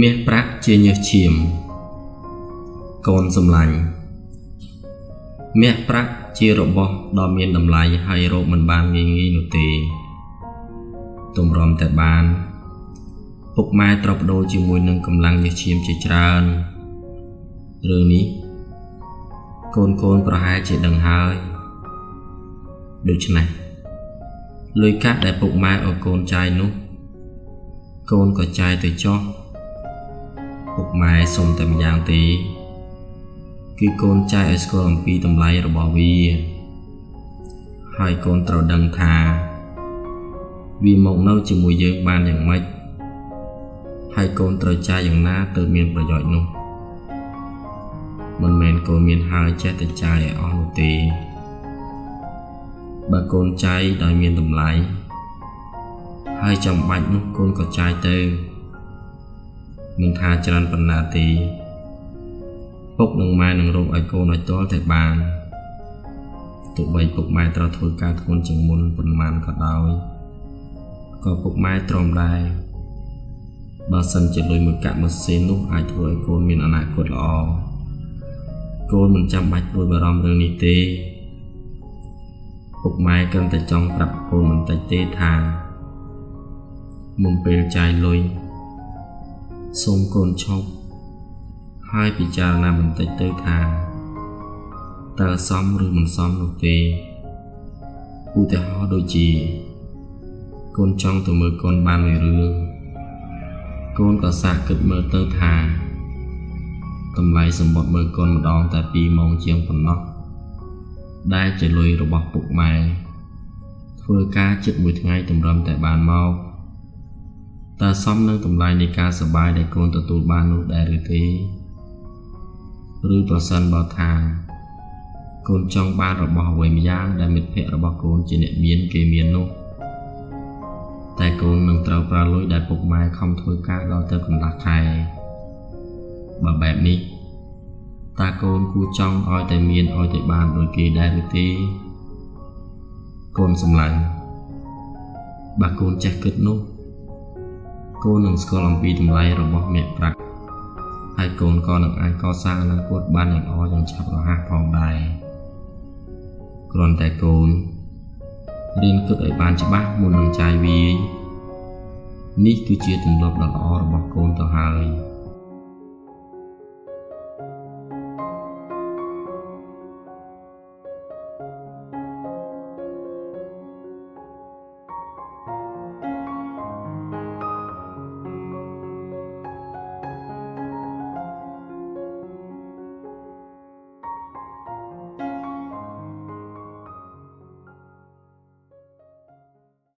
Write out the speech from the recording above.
មាសប្រាក់ជាញើសឈាមកូនសម្លាញ់មាសប្រាក់ជារបស់ដ៏មានតម្លៃហើយរកមិនបានងាយៗនោះទេទម្រាំតែបានពុកម៉ែត្រូវប្ដូរជាមួយនឹងកម្លាំងញើសឈាមជាច្រើនរឿងនេះកូនៗប្រហែលជាដឹងហើយដូច្នេះលុយកាក់ដែលពុកម៉ែឲ្យកូនចាយនោះកូនក៏ចាយទៅចុះពុកម៉ែសុំតែម្យ៉ាងទេគឺកូនចាយឲ្យស្គាល់អំពីតម្លៃរបស់វាហើយកូនត្រូវដឹងថាវាមកនៅជាមួយយើងបានយ៉ាងម៉េចហើយកូនត្រូវចាយយ៉ាងណាទើបមានប្រយោជន៍នោះមិនមែនកូនមានហើយចេះតែចាយឲ្យអស់នោះទេបើកូនចាយដោយមានតម្លៃហើយចាំបាច់នោះកូនក៏ចាយទៅមិនថាច្រើនប៉ុណ្ណាទេពុកនិងម៉ែនឹងរកឲ្យកូនឲ្យទាល់តែបានទោះបីពុកម៉ែត្រូវធ្វើការធ្ងន់ជាងមុនប៉ុន្មានក៏ដោយក៏ពុកម៉ែទ្រាំដែរបើសិនជាលុយមួយកាក់មួយសេននោះអាចធ្វើឲ្យកូនមានអនាគតល្អកូនមិនចាំបាច់ព្រួយបារម្ភរឿងនេះទេពុកម៉ែគ្រាន់តែចង់ប្រាប់កូនបន្តិចទេថាមុនពេលចាយលុយសូមកូនឈប់ហើយពិចារណាបន្តិចទៅថាតើសមឬមិនសមនោះទេឧទាហរណ៍ដូចជាកូនចង់ទៅមើលកូនបានមួយរឿងកូនក៏សាកគិតមើលទៅថាតម្លៃសម្បត្តិមើលកូនម្ដងតែ2ម៉ោងជាងប៉ុណ្ណោះដែលជាលុយរបស់ពុកម៉ែធ្វើការជិតមួយថ្ងៃទម្រាំតែបានមកតើសមនឹងតម្លៃនៃការសប្បាយដែលកូនទទួលបាននោះដែរឬទេឬប្រសិនបើថាកូនចង់បានរបស់អ្វីម្យ៉ាងដែលមិត្តភ័ក្តិរបស់កូនជាអ្នកមានគេមាននោះតែកូននឹងត្រូវប្រើលុយដែលពុកម៉ែខំធ្វើការដល់ទៅកន្លះខែបើបែបនេះតើកូនគួរចង់ឲ្យតែមានឲ្យតែបានដូចគេដែរឬទេកូនសម្លាញ់បើកូនចេះគិតនោះកូននឹងស្គាល់អំពីតម្លៃរបស់មាសប្រាក់ហើយកូនក៏នឹងអាចកសាងអនាគតបានយ៉ាងល្អយ៉ាងឆាប់រហ័សផងដែរគ្រាន់តែកូនរៀនគិតឲ្យបានច្បាស់មុននឹងចាយវាយនេះគឺជាទម្លាប់ដ៏ល្អរបស់កូនទៅហើយ។